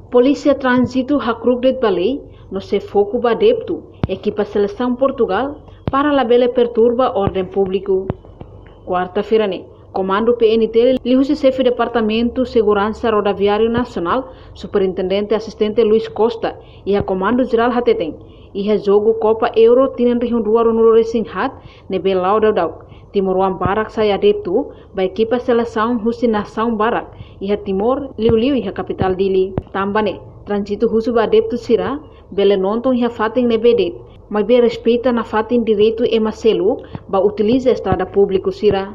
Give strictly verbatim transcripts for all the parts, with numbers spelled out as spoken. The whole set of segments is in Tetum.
Polísia Tránzitu hakru'uk de'it ba lei, no sei foku ba adeptu, ekipa selesaun Portugál, para labele perturba orden públiku. Kuarta-feira ne'e, Komandu P N T L liuhusi Xefe Departamentu Seguransa Rodoviáriu Nasionál, Superintendente Asistente Luis Costa, iha Komandu Jerál hateten, iha jogu Kopa Euro tinan rihun rua ruanulu resin haat, ne'ebé la'o daudauk, timoroan barak sai adeptu ba ekipa selesaun husi nasaun barak iha Timor, liuliu iha kapitál Dili. Tanba ne'e, Tránzitu husu ba adeptu sira bele nonton iha fatin ne'ebé de'it, maibé respeita nafatin direitu ema seluk ba utiliza estrada públiku sira.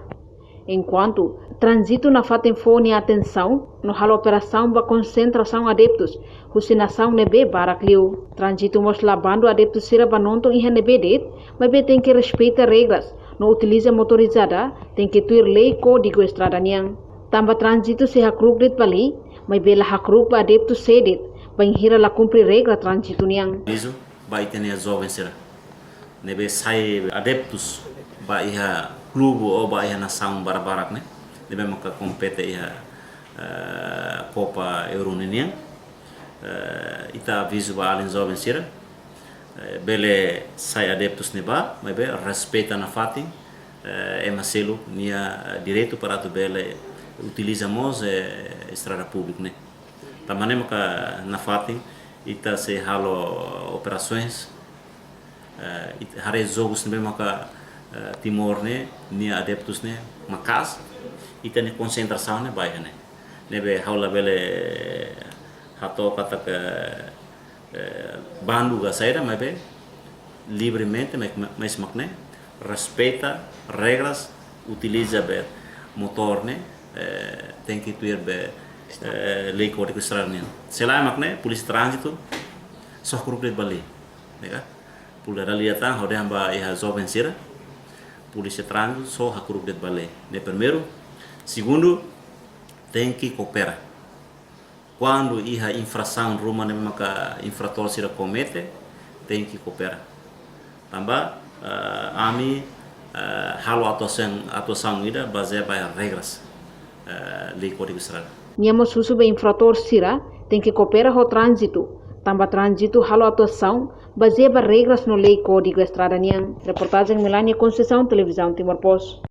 Enkuantu, Tránzitu nafatin fó nia atensaun no halo operasaun ba konsentrasaun adeptus husi nasaun ne'ebé barak liu. Tránzitu mós la bandu adeptu sira ba nonton iha ne'ebé de'it, maibé tenke respeita regras no utiliza motorizada tenke tuir lei Kódigu Estrada nian. Tanba Tránzitu sei hakru'uk de'it ba lei, maibé la hakru'uk ba adeptu sé de'it bainhira la kumpre regra tránzitu nian. Avizu ba ita-nia joven sira ne'ebé sai adeptus ba iha klube ou ba iha nasaun barak-barak ne'e, ne'ebé maka kompete iha, eh, Kopa Euro nian. Eh, ita avizu ba alin joven sira, eh, bele sai adeptus ne'ebá, maibé respeita nafatin, eh, ema seluk nia, eh, direitu para atu bele utiliza mós, eh, estrada públiku ne'e. Tanba ne'e maka nafatin ita sei halo operasoens, eh, it-, haree jogus ne'ebé maka, eh, Timor ne'e, nia adeptus ne'e maka'as, ita-nia konsentrasaun ne'e ba iha ne'e. Ne'ebé ha'u labele hato'o katak, eh, bandu ka saida, maibé livremente, mas, mas mak ne'e, respeita regras, utiliza be motór ne'e, eh, tenke tuir be, eh, lei Kódigu Estrada nian. Se lae mak ne'e, Polísia Tránzitu só hakru'uk de'it ba lei, ne'e ka? Pula dala ida tan, ha'u dehan ba iha joven sira, Polísia Tránzitu só hakru'uk de'it ba lei. Ne'e primeiru, segundu, tenke koopera. Kuandu iha infrasaun ruma ne'ebé maka infratór sira komete, tenke koopera. Tanba, eh, ami, eh, halo atuasaun, atuasaun ida bazeia ba regras, eh, lei Kódigu Estrada. Nia mós husu ba infratór sira tenke koopera ho Tránzitu, tanba Tránzitu halo atuasaun bazeia ba regras no lei Kódigu Estrada nian. Reportajen Melania Conceição, Televizaun Timor Post.